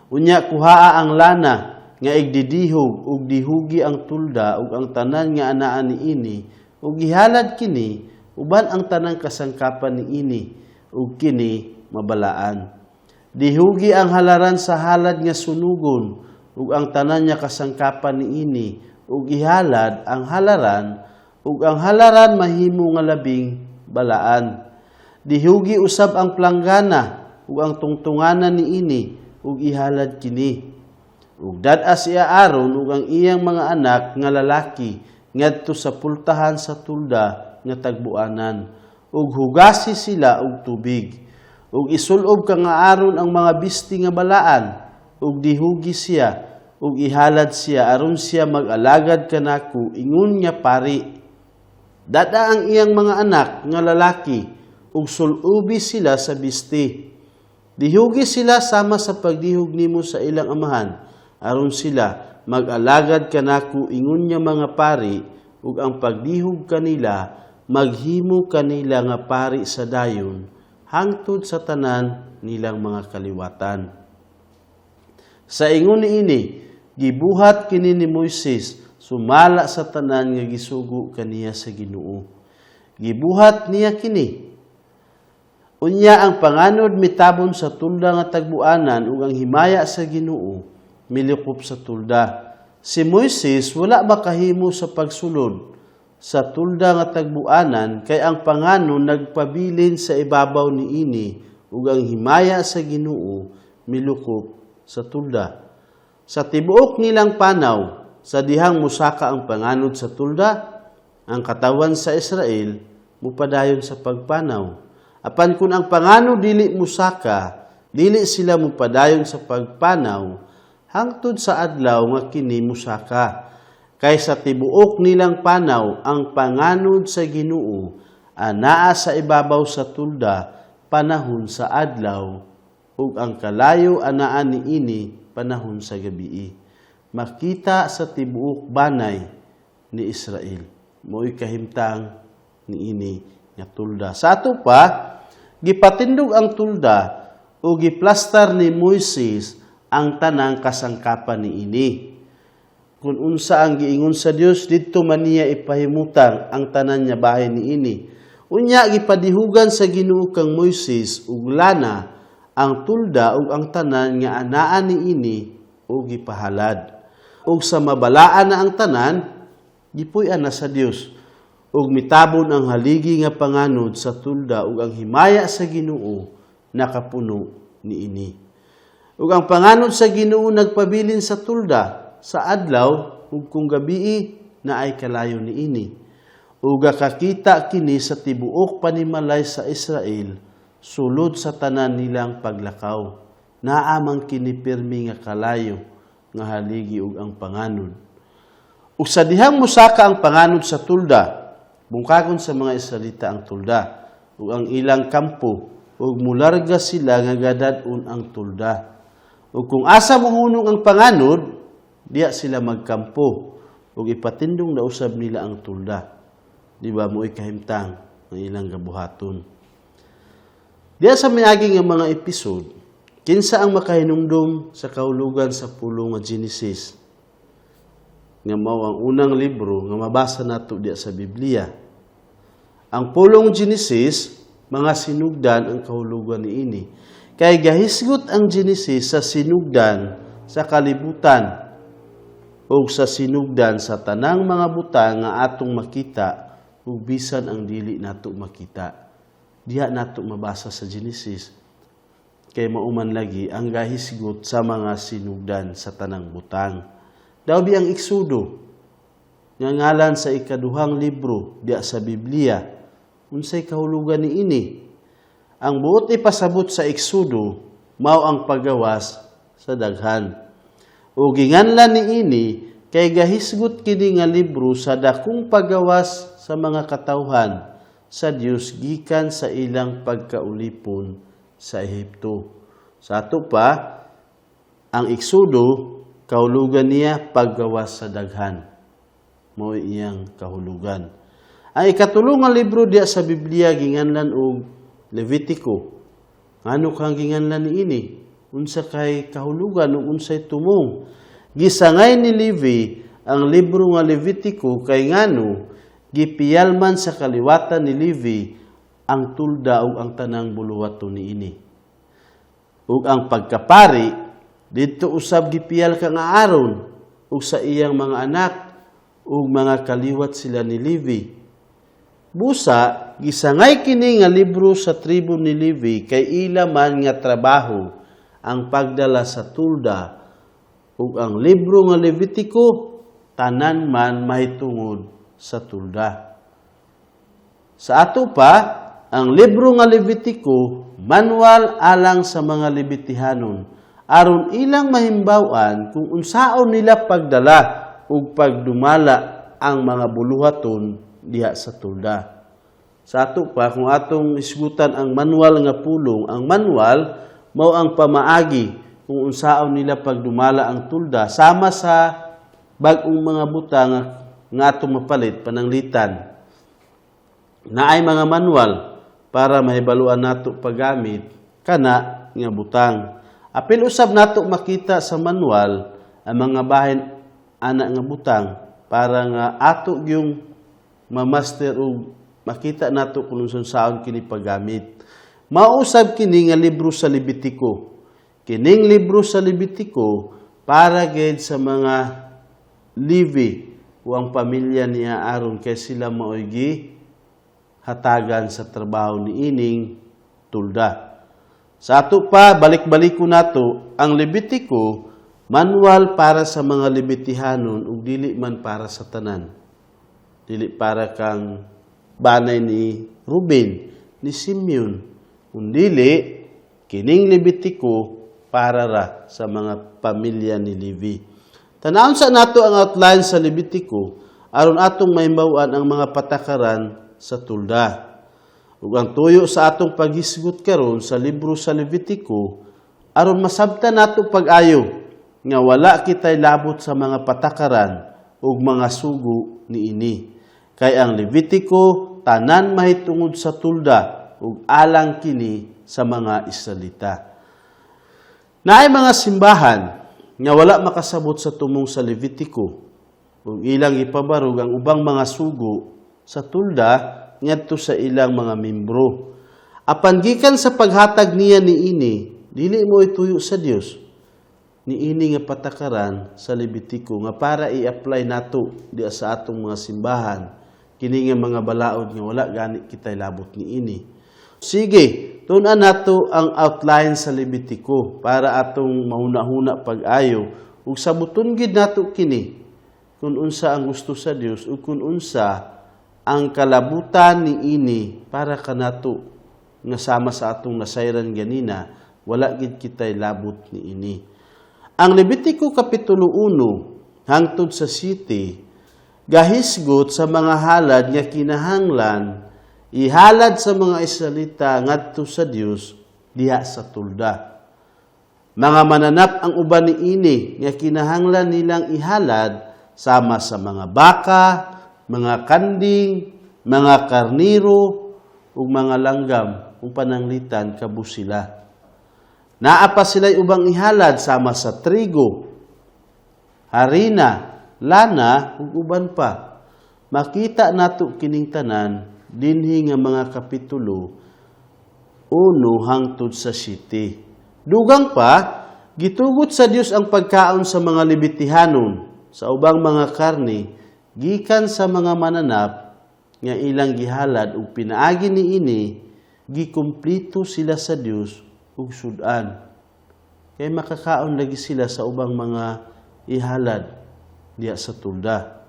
Unya kuhaa ang lana nga igdidihog ug dihugi ang tulda ug ang tanan nga anaa niini, ug gihalad kini uban ang tanang kasangkapan niini, ug kini mabalaan. Dihugi ang halaran sa halad nga sunugon ug ang tanan nga kasangkapan niini, ug ihalad ang halaran, ug ang halaran mahimo nga labing balaan. Dihugi usab ang planggana ug ang tungtunganan niini. ug ihalad kini. Ug dad-a si Aaron ug ang iyang mga anak nga lalaki ngadto sa pultahan sa tulda nga tagbuanan ug hugasi sila og tubig. Ug isulob kang Aaron ang mga bisti nga balaan ug dihugi siya ug ihalad siya aron siya mag-alagad kanako ingon nga pari. Dad-a ang iyang mga anak nga lalaki ug sulubi sila sa bisti. Dihugi sila sama sa pagdihug nimo sa ilang amahan aron sila mag-alagad kanako ingon nga mga pari, ug ang pagdihug kanila maghimo kanila nga pari sa dayon hangtod sa tanan nilang mga kaliwatan. Sa ingon niini, gibuhat kini ni Moises sumala sa tanan nga gisugo kaniya sa Ginoo. Gibuhat niya kini. Unya ang panganod mitabon sa tulda nga tagbuanan ug ang himaya sa Ginoo milikop sa tulda. Si Moises wala makahimo sa pagsulod sa tulda nga tagbuanan kay ang panganod nagpabilin sa ibabaw niini ug ang himaya sa Ginoo milukop sa tulda. Sa tibuok nilang panaw, sa dihang musaka ang panganod sa tulda, ang katawan sa Israel mupadayon sa pagpanaw. Apan kung ang panganod dili musaka, dili sila mupadayon sa pagpanaw hangtod sa adlaw nga kini musaka. Kay sa tibuok nilang panaw, ang panganod sa Ginoo anaa sa ibabaw sa tulda panahon sa adlaw, ug ang kalayo anaa niini panahon sa gabii. Makita sa tibuok banay ni Israel. Mo'y kahimtang niini nga tulda. Sa ato pa, gipatindog ang tulda o giplastar ni Moises ang tanang kasangkapan niini. Kung unsa ang giingon sa Dios, didto man niya ipahimutang ang tanan niya bahin niini. Unya gipadihugan sa Ginoo kang Moises ug lana ang tulda ug ang tanan nga anaa niini ug gipahalad. Ug sa mabalaan na ang tanan, gipuy-an na sa Dios. Ug mitabon ang haligi nga panganod sa tulda ug ang himaya sa Ginoo nakapuno niini. Ug ang panganod sa Ginoo nagpabilin sa tulda sa adlaw ug kung gabii naay kalayo niini. Ug kakita kini sa tibuok panimalay sa Israel sulod sa tanan nilang paglakaw. Naa man kini pirmi nga kalayo nga haligi ug ang panganod. Ug sa dihang mosaka ang panganod sa tulda, bungkagon sa mga Israelita ang tulda ug ang ilang kampo, ug mularga sila nga gadad-on ang tulda. Ug kung asa mohunong ang panganod, diya sila magkampo ug ipatindong na usab nila ang tulda. Di ba mo'y kahimtang ang ilang gabuhaton? Diya sa miagi nga mga episode, kinsa ang makahinumdum sa kahulugan sa pulong nga Genesis, nga mao ang unang libro nga mabasa nato diya sa Biblia? Ang pulong Genesis, mga sinugdan ang kahulugan niini. Kay gahisgot ang Genesis sa sinugdan sa kalibutan o sa sinugdan sa tanang mga butang nga atong makita ug bisan ang dili nato makita. Diha nato mabasa sa Genesis kay mauman lagi ang gahisgot sa mga sinugdan sa tanang butang. Daw bi ang Eksodo nga ngalan sa ikaduhang libro diya sa Biblia. Unsay kahulugan niini? Ang buot ipasabot sa Eksodo mao ang paggawas sa daghan. O ginganlan niini kay gahisgot kini nga libro sa dakong paggawas sa mga katawhan sa Dios gikan sa ilang pagkaulipon sa Ehipto. Sa ato pa, ang Eksodo, kahulugan niya paggawas sa daghan. Mao iyang kahulugan. Ang ikatulo nga libro diya sa Biblia ginganlan og Levitico. Ngano kang ginganlan niini? Unsa kay kahulugan ug unsay tumong? Gisangay ni Levi ang libro nga Levitico kay ngano gipiyalman sa kaliwatan ni Levi ang tulda ug ang tanang buluhaton niini. Ug ang pagkapari didto usab gipiyal kang Aaron ug sa iyang mga anak ug mga kaliwat sila ni Levi. Busa gisangay kini nga libro sa tribo ni Levi kay ila man nga trabaho ang pagdala sa tulda, ug ang libro nga Levitico tanan man mahitungod sa tulda. Sa ato pa, ang libro nga Levitico manual alang sa mga Lebitihanon aron ilang mahimbaw-an kung unsaon nila pagdala ug pagdumala ang mga buluhaton diha sa tulda. Sa ato pa, kung atong isgutan ang manual nga pulong, ang manual mao ang pamaagi kung unsaon nila pagdumala ang tulda sama sa bag-ong mga butang nga atong mapalit pananglitan. Naay mga manual para mahibaluan nato paggamit kana nga butang. Apil usab nato makita sa manual ang mga bahin ana nga butang para nga ato gyung mamaster ug makita nato kung unsaon kini paggamit. Mausab kini nga libro sa Levitico. Kining libro sa Levitico para gid sa mga Levi o ang pamilya ni Aaron kay sila maoy hatagan sa trabaho ni ining tulda. Sa ato pa, balik-balik ko nato, ang Levitico, manual para sa mga Lebitihanon ug dili man para sa tanan. Dili para kang banay ni Ruben, ni Simeon. Kung dili, kining Levitico para ra sa mga pamilya ni Levi. Tanawon sa nato ang outline sa Levitico aron atong mahimbaw-an ang mga patakaran sa tulda. Ug ang tuyo sa atong paghisgot karon sa libro sa Levitico aron masabtan nato pag-ayo nga wala kitay labot sa mga patakaran ug mga sugo niini. Kay ang Levitico tanan mahitungod sa tulda ug alang kini sa mga Israelita. Naay mga simbahan nga wala makasabot sa tumong sa Levitico ug ilang ipabarog ang ubang mga sugo sa tulda ngadto sa ilang mga membro. Apan gikan sa paghatag niya niini, dili mo ituyo sa Dios niini nga patakaran sa Levitico nga para i-apply nato diya sa atong mga simbahan kini nga mga balaod nga wala gani kitay labot niini. Sige, tun-an nato ang outline sa Levitico para atong mahuna-huna pag-ayo ug sabuton gid nato kini kung unsa ang gusto sa Dios ug kung unsa ang kalabutan niini para kanato nga sama sa atong nasayran ganina, wala gid kitay labot niini. Ang Levitico kapitulo 1 hangtod sa 7 gahisgot sa mga halad nga kinahanglan ihalad sa mga Israelita ngadto sa Dios diha sa tulda. Mga mananap ang uban niini nga kinahanglan nilang ihalad sama sa mga baka, mga kanding, mga karniro ug mga langgam ug pananglitan kabus sila. Naa pa sila'y ubang ihalad sama sa trigo, harina, lana ug uban pa. Makita nato kining tanan dinhi nga mga kapitulo 1 hangtod sa 7. Dugang pa, gitugot sa Dios ang pagkaon sa mga Lebitihanon sa ubang mga karne gikan sa mga mananap nga ilang gihalad ug pinaagi niini gikumplito sila sa Dios ug sud-an. Kay makakaon lagi sila sa ubang mga ihalad diya sa tulda.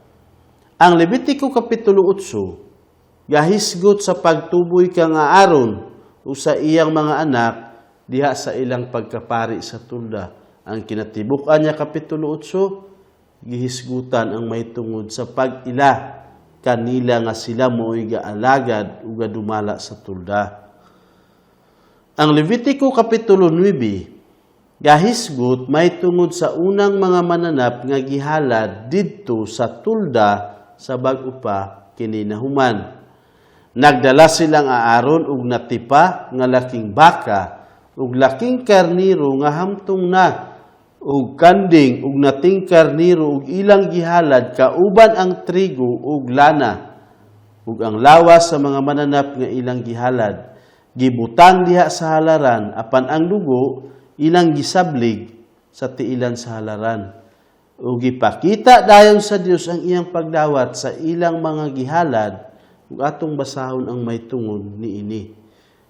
Ang Levitico kapitulo 8 gahisgot sa pagtuboy kang Aaron ug sa iyang mga anak diha sa ilang pagkapari sa tulda. Ang kinatibuk-an niya kapitulo 8 gihisgutan ang mahitungod sa pag-ila kanila nga sila mo'y gaalagad ug gadumala sa tulda. Ang Levitico kapitulo 9 gahisgot mahitungod sa unang mga mananap nga gihalad didto sa tulda sa bag-o pa kini nahuman. Nagdala silang Aaron og natipa nga laking baka ug laking karniro nga hamtong na ug kanding ug nating karniro ug ilang gihalad kauban ang trigo ug lana ug ang lawas sa mga mananap nga ilang gihalad gibutang diha sa halaran, apan ang dugo ilang gisablig sa tiilan sa halaran. Ug gipakita dayon sa Dios ang iyang pagdawat sa ilang mga gihalad, ug atong basahon ang mahitungod niini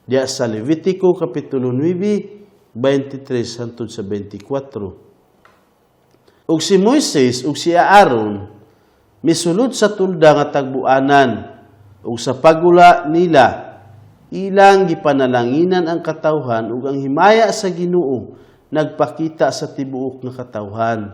diya sa Levitico kapitulo 9. 23 hangtod sa 24. Ug si Moises ug si Aaron misulod sa tulda nga tagbuanan, ug sa paggula nila ilang gipanalanginan ang katawhan, ug ang himaya sa Ginoo nagpakita sa tibuok nga katawhan.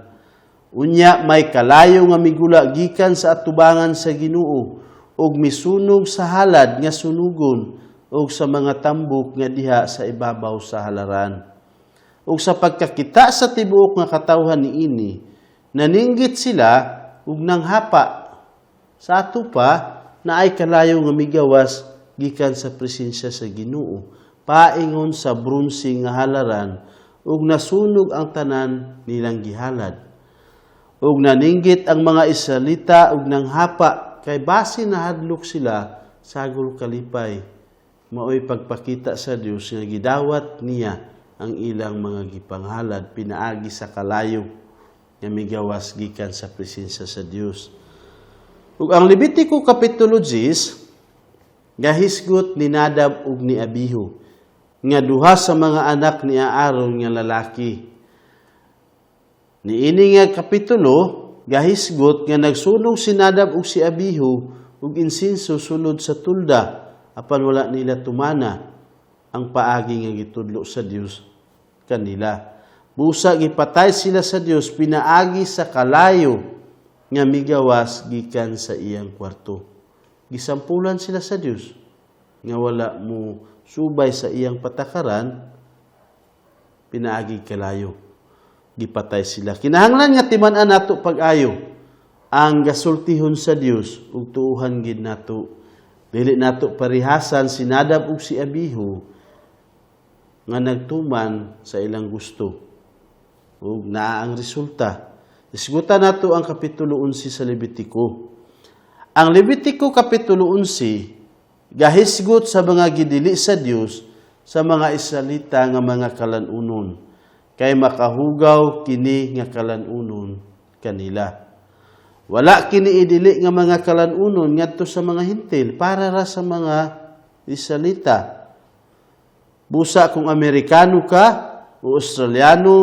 Unya may kalayo nga migula gikan sa atubangan sa Ginoo ug misunog sa halad nga sunugon ug sa mga tambok nga diha sa ibabaw sa halaran. Ug sa pagkakita sa tibuok nga katawhan niini, naninggit sila ug nanghapa. Sa ato pa, naay kalayo nga migawas gikan sa presensya sa Ginoo paingon sa bronse nga halaran, ug nasunog ang tanan nilang gihalad. Ug naninggit ang mga Israelita ug nanghapa kay basi nahadlok sila sagol kalipay. Maoy pagpakita sa Dios nga gidawat niya ang ilang mga gipanghalad pinaagi sa kalayo nga migawas gikan sa presensya sa Dios. Ug ang Levitico kapitulo 10 gahisgot ni Nadab ug ni Abihu nga duha sa mga anak ni Aaron nga lalaki. Niini nga kapitulo gahisgot nga nagsunog si Nadab ug si Abihu ug insenso sulod sa tulda, apan wala nila tumana ang paagi nga gitudlo sa Dios kanila. Busa gipatay sila sa Dios pinaagi sa kalayo nga migawas gikan sa iyang kwarto. Gisampulan sila sa Dios nga wala mo subay sa iyang patakaran pinaagi kalayo. Gipatay sila. Kinahanglan nga timan-an nato pag-ayo ang gasultihon sa Dios ug tuuhan gid nato. Dili nato parihasan si Nadab ug si Abihu nga nagtuman sa ilang gusto. Ug naa ang resulta. Isgutan nato ang kapitulo 11 sa Levitico. Ang Levitico kapitulo 11 gahisgot sa mga gidili sa Dios sa mga Israelita nga mga kalanunon, kay makahugaw kini nga kalanunon kanila. Wala kini idili nga mga kalanunon ngadto sa mga Hentil, para ra sa mga Israelita. Busa kung Amerikano ka, o Australiano,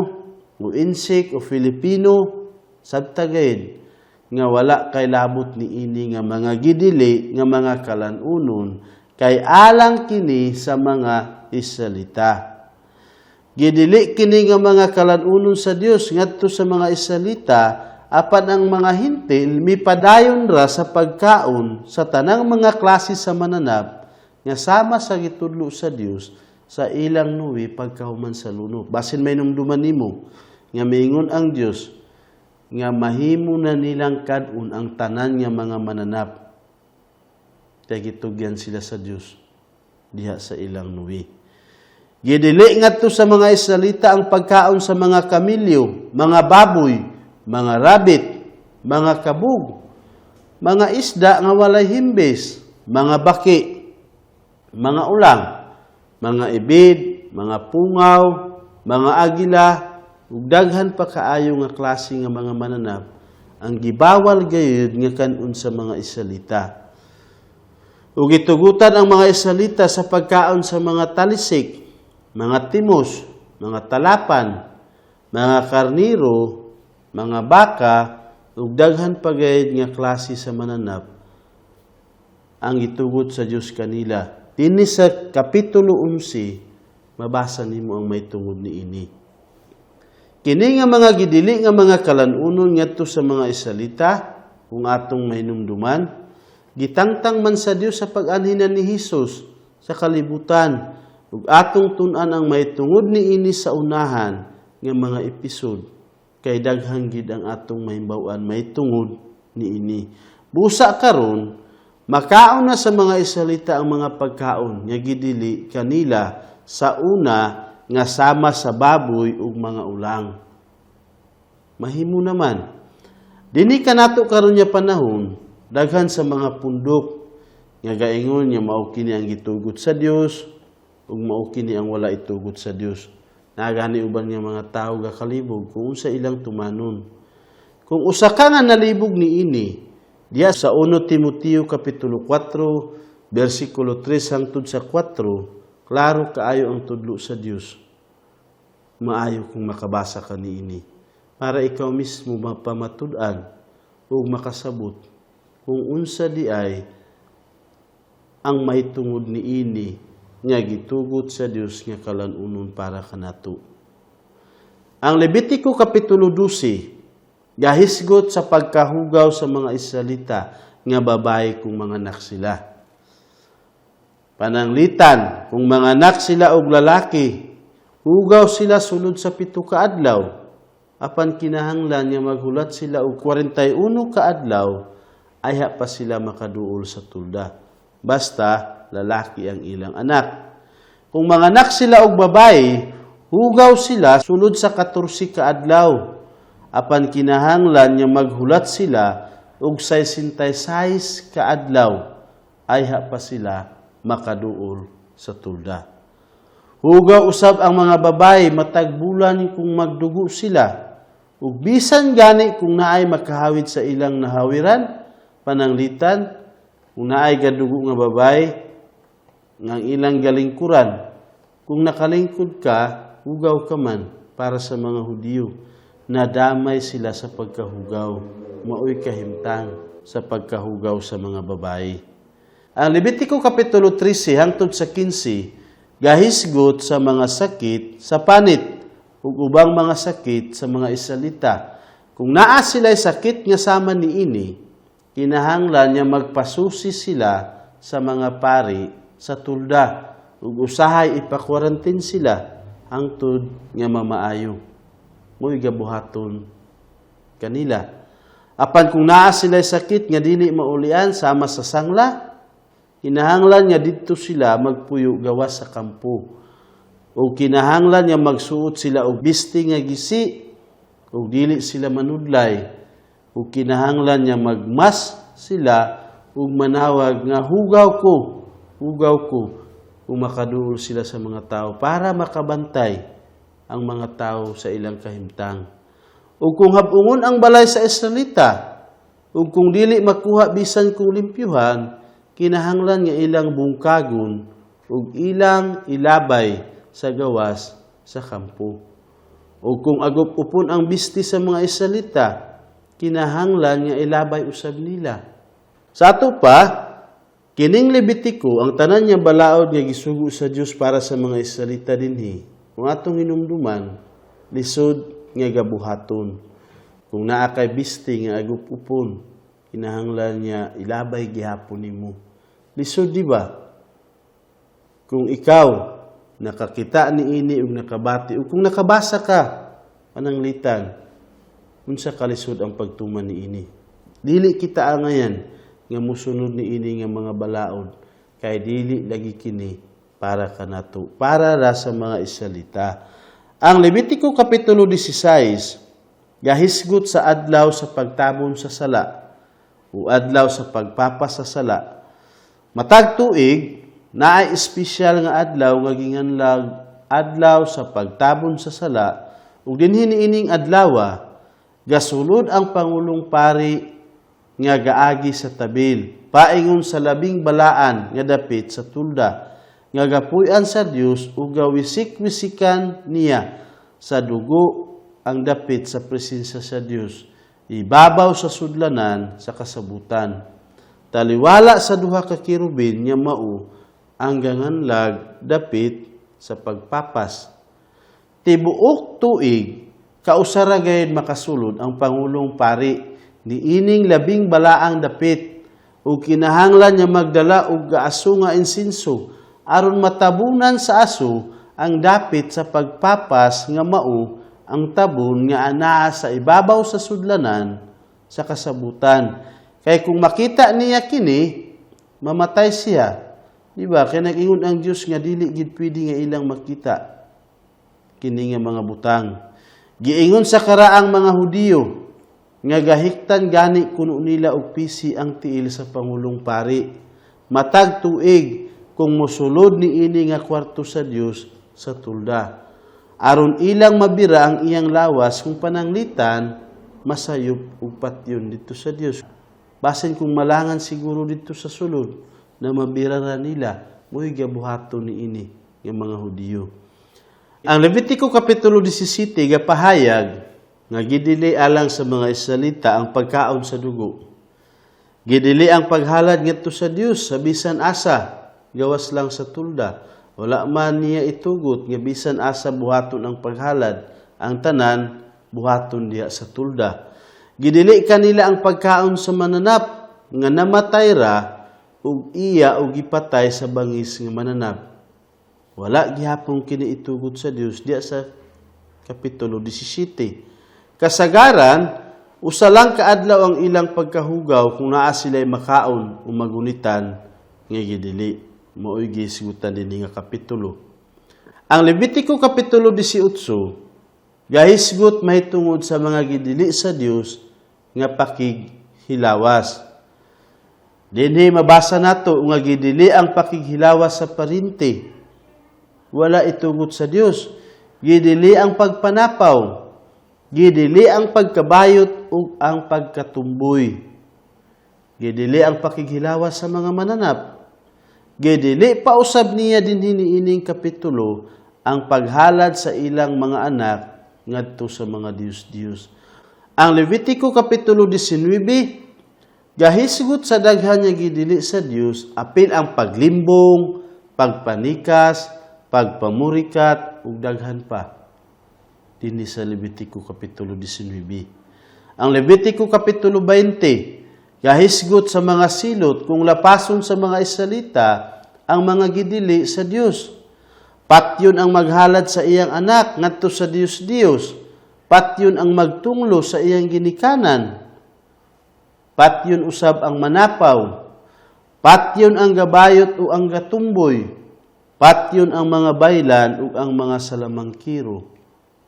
o Insik, o Filipino, sabta gayud nga wala kay labot ni ini nga mga gidili nga mga kalanunon, kay alang kini sa mga Israelita. Gidili kini nga mga kalanunon sa Dios ngadto sa mga Israelita, apan ang mga Hentil mipadayon ra sa pagkaon sa tanang mga klase sa mananap nga sama sa gitudlo sa Dios sa ilang nuwi pagkahuman sa lunok. Basin may numduman nimo nga miingon ang Dios nga mahimo na nilang kad-on ang tanan nga mga mananap. Kay gitugyan sila sa Dios diha sa ilang nuwi. Gidili ngadto sa mga Israelita ang pagkaon sa mga kamilyo, mga baboy, mga rabbit, mga kabug, mga isda nga walay himbis, mga baki, mga ulang, mga ibid, mga pungaw, mga agila, ug daghan pa kaayo nga klase nga mga mananap ang gibawal gayud nga kan-on sa mga Israelita. Ug gitugutan ang mga Israelita sa pagkaon sa mga talisik, mga timos, mga talapan, mga karniro, mga baka, ug daghan pa gayud nga klase sa mananap ang gitugot sa Dios kanila. Dinhi sa kapitulo 11, mabasa nimo ang may tungod niini. Kini nga mga gidili nga mga kalanunon ngadto sa mga Israelita, kung atong mahinumduman, gitangtang man sa Dios sa pag-anhinan ni Hesus sa kalibutan, ug atong tun-an ang may tungod niini sa unahan nga mga episode, kay daghang gid ang atong mahimbaw-an may tungod niini. Busa karon, makaon na sa mga Israelita ang mga pagkaon nga gidili kanila sa una nga sama sa baboy ug mga ulang. Mahimo naman. Dinhi kanato karon nga panahon, daghan sa mga pundok nga gaingon nga mao kini ang gitugot sa Dios ug mao kini ang wala itugot sa Dios. Nagani uban nga mga tawo gakalibog kung unsa ilang tumanon. Kung usa ka nga nalibog niini, diya sa 1 Timoteo kapitulo 4 bersikulo 3 hangtod sa 4, klaro kaayo ang tudlo sa Dios. Maayo kung makabasa ka niini para ikaw mismo mapamatud-an ug makasabot kung unsa di ay ang mahitungod niini nga gitugot sa Dios nga kalan-unon para kanato. Ang Levitico Kapitulo 12 gahisgot sa pagkahugaw sa mga Israelita nga babae kung manganak sila. Pananglitan, kung manganak sila og lalaki, hugaw sila sulod sa 7 ka adlaw. Apan kinahanglan nga maghulat sila og 41 ka adlaw, ayha pa sila makaduol sa tulda. Basta lalaki ang ilang anak. Kung manganak sila og babae, hugaw sila sulod sa 14 ka adlaw. Apan kinahanglan nga maghulat sila og 66 ka adlaw, ayha pa sila makaduol sa tulda. Hugaw usab ang mga babae matag bulan kung magdugo sila. Ug bisan gani kung naay makahawid sa ilang nahawiran, pananglitan, kung naay gadugo nga babae nga ilang galingkuran, kung nakalingkod ka, hugaw ka man para sa mga Hudiyo. Nadamay sila sa pagkahugaw, maoy kahimtang sa pagkahugaw sa mga babae. Ang Levitico Kapitulo 13 hangtod sa 15 gahisgot sa mga sakit sa panit ug ubang mga sakit sa mga Israelita. Kung naa sila'y sakit nga sama niini, kinahanglan nga magpasusi sila sa mga pari sa tulda ug usahay ipakwarantin sila hangtod nga mamaayo. Mo'y gabuhaton kanila. Apan kung naa sila'y sakit nga dili maulian sama sa sangla, kinahanglan nga didto sila magpuyo gawas sa kampo. O kinahanglan nga magsuot sila og bisti nga gisi ug dili sila manudlay. O kinahanglan nga magmas sila ug manawag nga hugaw ko, hugaw ko, kung makaduol sila sa mga tao para makabantay ang mga tao sa ilang kahimtang. O kung habungon ang balay sa Israelita, ug kung dili makuha bisan kung limpyuhan, kinahanglan nga ilang bungkagon ug ilang ilabay sa gawas sa kampo. O kung agup-upon ang bisti sa mga Israelita, kinahanglan nga ilabay usab nila. Sa ato pa, kining Levitico, ang tanan nga balaod nga gisugo sa Dios para sa mga Israelita dinhi, kung atong hinumduman, lisod nga gabuhaton. Kung naa kay bisti nga agup-upon, kinahanglan niya ilabay gihapon nimo. Lisod, di ba? Kung ikaw nakakita niini ug nakabati ug kung nakabasa ka pananglitan, unsa kalisod ang pagtuman niini. Dili kita angayan nga musunod niini nga mga balaod kay dili lagi kini para kanato, para ra sa mga Israelita. Ang Levitico Kapitulo 16 gahisgot sa adlaw sa pagtabon sa sala o adlaw sa pagpapasasala. Matag tuig, naay espesyal nga adlaw nga ginganlag adlaw sa pagtabon sa sala, ug dinhi niining adlawa gasulod ang pangulong pari nga gaagi sa tabil paingon sa labing balaan nga dapit sa tulda nga gapuy-an sa Dios, ug gawisik-wisikan niya sa dugo ang dapit sa presensya sa Dios ibabaw sa sudlanan sa kasabutan, taliwala sa duha ka kerubin nga mao ang ganganlag dapit sa pagpapas. Tibuok tuig, kausara gayud makasulod ang pangulong pari niining labing balaang dapit, ug kinahanglan niya magdala og gaaso nga insenso aron matabunan sa aso ang dapit sa pagpapas nga mao ang tabon nga anaa sa ibabaw sa sudlanan sa kasabutan. Kay kung makita niya kini, mamatay siya. Di ba? Kay nag-ingon ang Dios nga dili gid pwede nga ilang makita kini nga mga butang. Giingon sa karaang mga Hudiyo nga gahiktan gani kuno nila og pisi ang tiil sa pangulong pari matag tuig kung mosulod niini nga kwarto sa Dios sa tulda, aron ilang mabira ang iyang lawas kung pananglitan masayop ug patyon dito sa Dios. Basin kung malangan siguro dito sa sulod na mabira ra nila, mo'y gabuhaton niini nga mga Hudiyo. Ang Levitico Kapitulo 17 gapahayag nga gidili alang sa mga Israelita ang pagkaon sa dugo. Gidili ang paghalad ngadto sa Dios sa bisan asa, gawas lang sa tulda. Wala man niya itugot nga bisan asa buhaton ang paghalad, ang tanan buhaton diha sa tulda. Gidili kanila ang pagkaon sa mananap nga namatay ra ug iya og gipatay sa bangis nga mananap. Wala gihapon kini itugot sa Dios diha sa Kapitulo 17. Kasagaran, usa lang kaadlaw ang ilang pagkahugaw kung naa sila'y makaon o magunitan nga gidili. Mao'y gisgutan dinhi nga kapitulo. Ang Levitico Kapitulo 18 gahisgot mahitungod sa mga gidili sa Dios nga pakighilawas. Dinhi mabasa nato nga gidili ang pakighilawas sa parente. Wala itugot sa Dios. Gidili ang pagpanapaw. Gidili ang pagkabayot ug ang pagkatumboy. Gidili ang pakighilawas sa mga mananap. Gidili pausab niya dinhi niining kapitulo ang paghalad sa ilang mga anak ngadto sa mga Diyos-Diyos. Ang Levitico Kapitulo 19 gahisgot sa daghan nga gidili sa Dios, apil ang paglimbong, pagpanikas, pagpamurikat ug daghan pa. Dinhi sa Levitico Kapitulo 19. Ang Levitico Kapitulo 20 gahisgot sa mga silot kung lapason sa mga Israelita ang mga gidili sa Dios. Patyon ang maghalad sa iyang anak ngadto sa Dios Dios. Patyon ang magtunglo sa iyang ginikanan. Patyon usab ang manapaw. Patyon ang gabayot o ang gatumboy. Patyon ang mga baylan ug ang mga salamangkiro.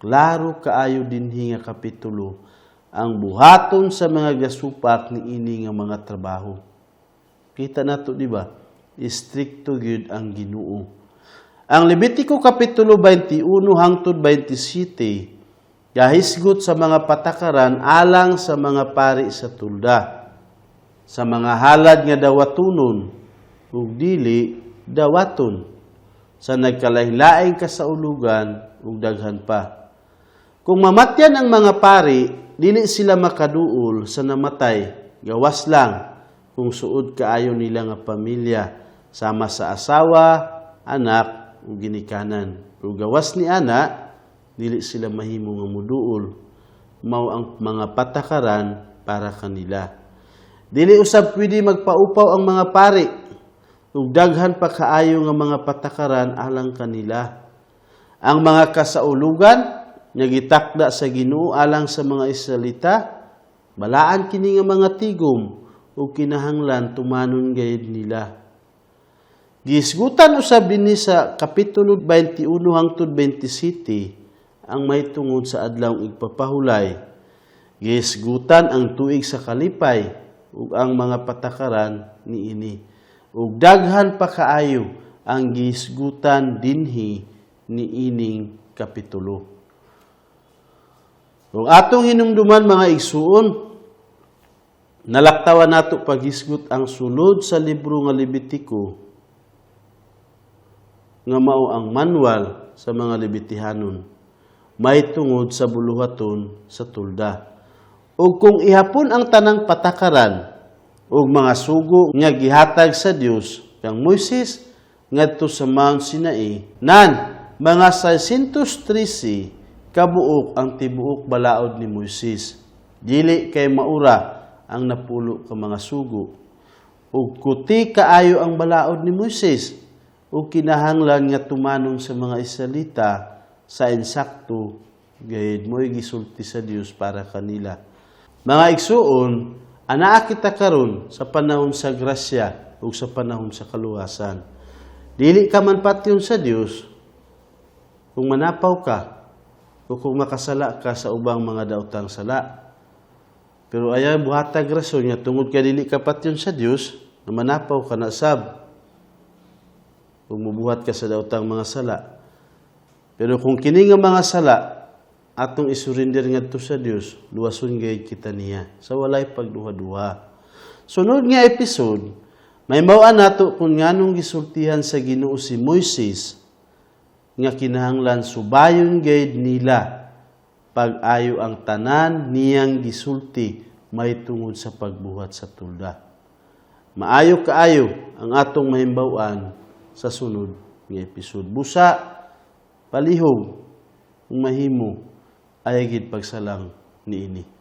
Klaro kaayo dinhi nga kapitulo ang buhaton sa mga gasupak niini nga mga trabaho. Kita nato, di ba? Istrikto gyud ang Ginoo. Ang Levitico Kapitulo 21 hangtod 27 gahisgot sa mga patakaran alang sa mga pari sa tulda, sa mga halad nga dawatonon ug dili dawaton, sa nagkalain-laing kasaulugan ug daghan pa. Kung mamatyan ang mga pari, dili sila makaduol sa namatay, gawas lang kung suod kaayo nila nga pamilya sama sa asawa, anak ug ginikanan. Pero gawas ni ana, dili sila mahimo nga muduol. Mao ang mga patakaran para kanila. Dili usab pwede magpaupaw ang mga pari ug daghan pa kaayo nga mga patakaran alang kanila. Ang mga kasaulugan nga gitakda sa Ginoo alang sa mga Israelita, balaan kini nga mga tigom ug kinahanglan tumanon gayud nila. Gisgutan usab dinhi sa Kapitulo 21 hangtod 27 ang mahitungod sa Adlaw Igpapahulay. Gisgutan ang Tuig sa Kalipay ug ang mga patakaran niini. Ug daghan pa kaayo ang gisgutan dinhi niining kapitulo. Kung atong hinumduman, mga igsuon, nalaktawan nato paghisgot ang sulod sa libro nga Levitico nga mao ang manual sa mga Lebitihanon mahitungod sa buluhaton sa tulda. Ug kung ihapon ang tanang patakaran ug mga sugo nga gihatag sa Dios kang Moises ngadto sa Mount Sinai, nan mga 613 kabuok ang tibuok balaod ni Moises. Dili kay maura ang 10 ka mga sugo. Ug kuti kaayo ang balaod ni Moises ug kinahanglan nga tumanon sa mga Israelita sa insakto gayud mo'y gisulti sa Dios para kanila. Mga igsuon, anaa kita karon sa panahon sa grasya ug sa panahon sa kaluwasan. Dili ka man patyon sa Dios kung manapaw ka o kung makasala ka sa ubang mga daotang sala. Pero ayaw buhatag rason nga tungod ka dili ka patyon sa Dios, na manapaw ka na sab kung mubuhat ka sa daotang mga sala. Pero kung kini nga mga sala atong isurrender ngadto sa Dios, luwason gayud kita niya sa walay pagduha-duha. Sunod nga episode, mahibaw-an nato kung nganong gisultihan sa Ginoo si Moises. Nga kinahanglan subayon gayud nila pag-ayo ang tanan niyang gisulti may tungod sa pagbuhat sa tolda. Maayo kaayo ang atong mahimbaw-an sa sunod nga episode. Busa palihog, kung mahimo, ayaw gid pagsalang niini.